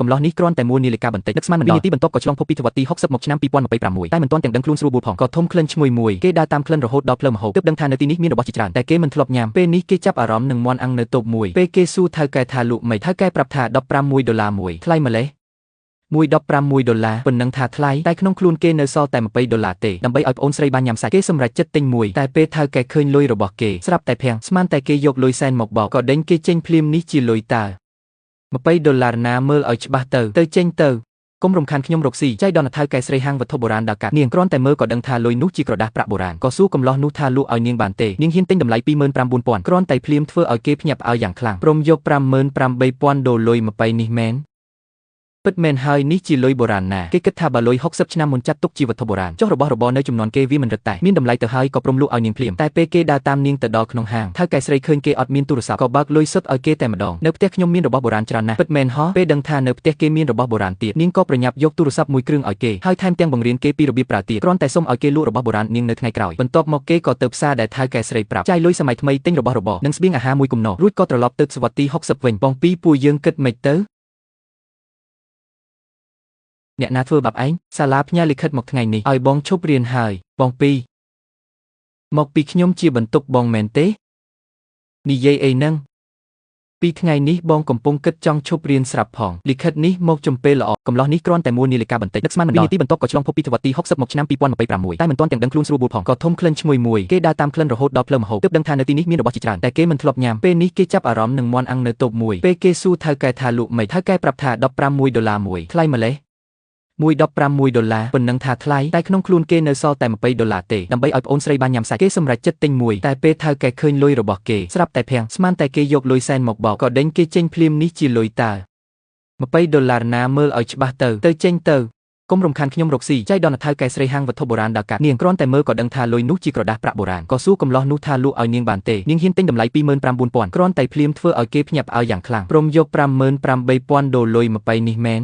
កំឡោះនេះគ្រាន់តែមួលនាឡិកាបន្តិចនឹកស្មានមិនដល់វិនាទីបន្ទាប់ក៏ឆ្លងភពពីទសវត្សទី60មកឆ្នាំ2026តែមិនទាន់ទាំងដឹងខ្លួនស្រួលបួលផងក៏ធំក្លិនឈ្ងុយមួយគេដើរតាមក្លិនរហូតដល់ផ្លូវម្ហូបទើបដឹងថានៅទីនេះមានរបស់ជាច្រើនតែគេមិនធ្លាប់ញ៉ាំពេលនេះគេចាប់អារម្មណ៍នឹងមាន់អាំងនៅតូបមួយពេលគេសួរថៅកែថាលក់មិនថៅកែប្រាប់ថា15 ដុល្លារមួយថ្លៃម្លេះ1.15 ដុល្លារប៉ុណ្ណឹងថាថ្លៃតែក្នុងខ្លួនគេនៅសល់តែ20ដុល្លារទេដើម្បីឲ្យប្អូនស្រីបានញ៉ាំសាច់គេសម្រេចចិត្តទិញមួយតែពេលថៅកែឃើញលុយរបស់គេស្រាប់តែភាំងស្មានតែគេយកលុយសែនមកបោកក៏ដេញគេចេញភ្លាមនេះជាលុយតើ20ដុល្លារណាមើលឲ្យច្បាស់ទៅទៅចេញទៅកុំរំខានខ្ញុំរកស៊ីចៃដន្យថៅកែស្រីហាងវត្ថុបុរាណដល់កាត់នាងគ្រាន់តែមើលក៏ដឹងថាលុយនោះជាក្រដាសប្រាក់បុរាណក៏សួរកំឡោះនោះថាលក់ឲ្យនាងបានទេនាងហ៊ានទិញតម្លៃ29000គ្រាន់តែភ្លាមធ្វើឲ្យគេភ្ញាក់ផ្អើលយ៉ាងខ្លាំងព្រមយក58000ដុល្លារ20នេះមែនពិតមែនហើយនេះជាលុយបុរាណណាគេគិតថាបើលុយ60ឆ្នាំមុនចាត់ទុកជាវត្ថុបុរាណចុះរបស់របរនៅចំនួនគេវាមិនរឹតតែមានតម្លៃទៅហើយក៏ព្រមលក់ឲ្យនាងភ្លាមតែពេលគេដើរតាមនាងទៅដល់ក្នុងហាងថៅកែស្រីឃើញគេអត់មានទូរស័ព្ទក៏បើកលុយសុទ្ធឲ្យគេតែម្ដងនៅផ្ទះខ្ញុំមានរបស់បុរាណច្រើនណាស់ពិតមែនហោះពេលដឹងថានៅផ្ទះគេមានរបស់បុរាណទៀតនាងក៏ប្រញាប់យកទូរស័ព្ទមួយគ្រឿងឲ្យគេហើយថែមទាំងបង្រៀនគេពីរបៀបប្រើទៀតគ្រាន់តែសុំឲ្យគេលក់របស់បុរាណនាងនៅថ្ងៃក្រោយបន្ទាប់មកគេក៏ទៅផ្សារដែលថៅកែស្រីប្រាប់ចាយលុយសម័យថ្មីទិញរបស់របរនិងស្បៀងអាហារមួយគំនររួចក៏ត្រឡប់ទៅសវត្សទី60វិញបងពីរពួកយើងគិតមិនទៅអ្នកណាធ្វើបាបឯងសាលាផ្ញើលិខិតមកថ្ងៃនេះឲ្យបងឈប់រៀនហើយបងពីរមកពីខ្ញុំជាបន្ទុកបងមែនទេនិយាយអីហ្នឹងពីថ្ងៃនេះបងកំពុងគិតចង់ឈប់រៀនស្រាប់ផងលិខិតនេះមកចំពេលល្អកំឡោះនេះគ្រាន់តែមួលនាឡិកាបន្តិចនឹកស្មានមិនដល់វិនាទីបន្ទាប់ក៏ឆ្លងភពពីទសវត្សទី60មកឆ្នាំ2026តែមិនទាន់ទាំងដឹងខ្លួនស្រួលបួលផងក៏ធំក្លិនឈ្ងុយមួយគេដើរតាមក្លិនរហូតដល់ផ្លូវម្ហូបទើបដឹងថានៅទីនេះមានរបស់ជាច្រើនតែគេមិនធ្លាប់ញ៉ាំពេលនេះគេចាប់អារម្មណ៍នឹងមាន់អាំងនៅតូបមួយពេលគេសួរថៅកែថាលក់មិនថៅកែប្រាប់ថា15 ដុល្លារមួយថ្លៃម្លេះ1.15 ដុល្លារប៉ុណ្ណឹងថាថ្លៃតែក្នុងខ្លួនគេនៅសល់តែ20ដុល្លារទេដើម្បីឲ្យប្អូនស្រីបានញ៉ាំសាច់គេសម្រេចចិត្តទិញមួយតែពេលថៅកែឃើញលុយរបស់គេស្រាប់តែភាំងស្មានតែគេយកលុយសែនមកបោកក៏ដេញគេចេញភ្លាមនេះជាលុយតើ20ដុល្លារណាមើលឲ្យច្បាស់ទៅទៅចេញទៅកុំរំខានខ្ញុំរកស៊ីចៃដន្យថៅកែស្រីហាងវត្ថុបុរាណដល់កាត់នាងគ្រាន់តែមើលក៏ដឹងថាលុយនោះជាក្រដាសប្រាក់បុរាណក៏សួរកំឡោះនោះថាលក់ឲ្យនាងបានទេនាងហ៊ានទិញតម្លៃ29000គ្រាន់តែភ្លាមធ្វើឲ្យគេភ្ញាក់ផ្អើលយ៉ាងខ្លាំងព្រមយក58000ដុល្លារ20នេះមែន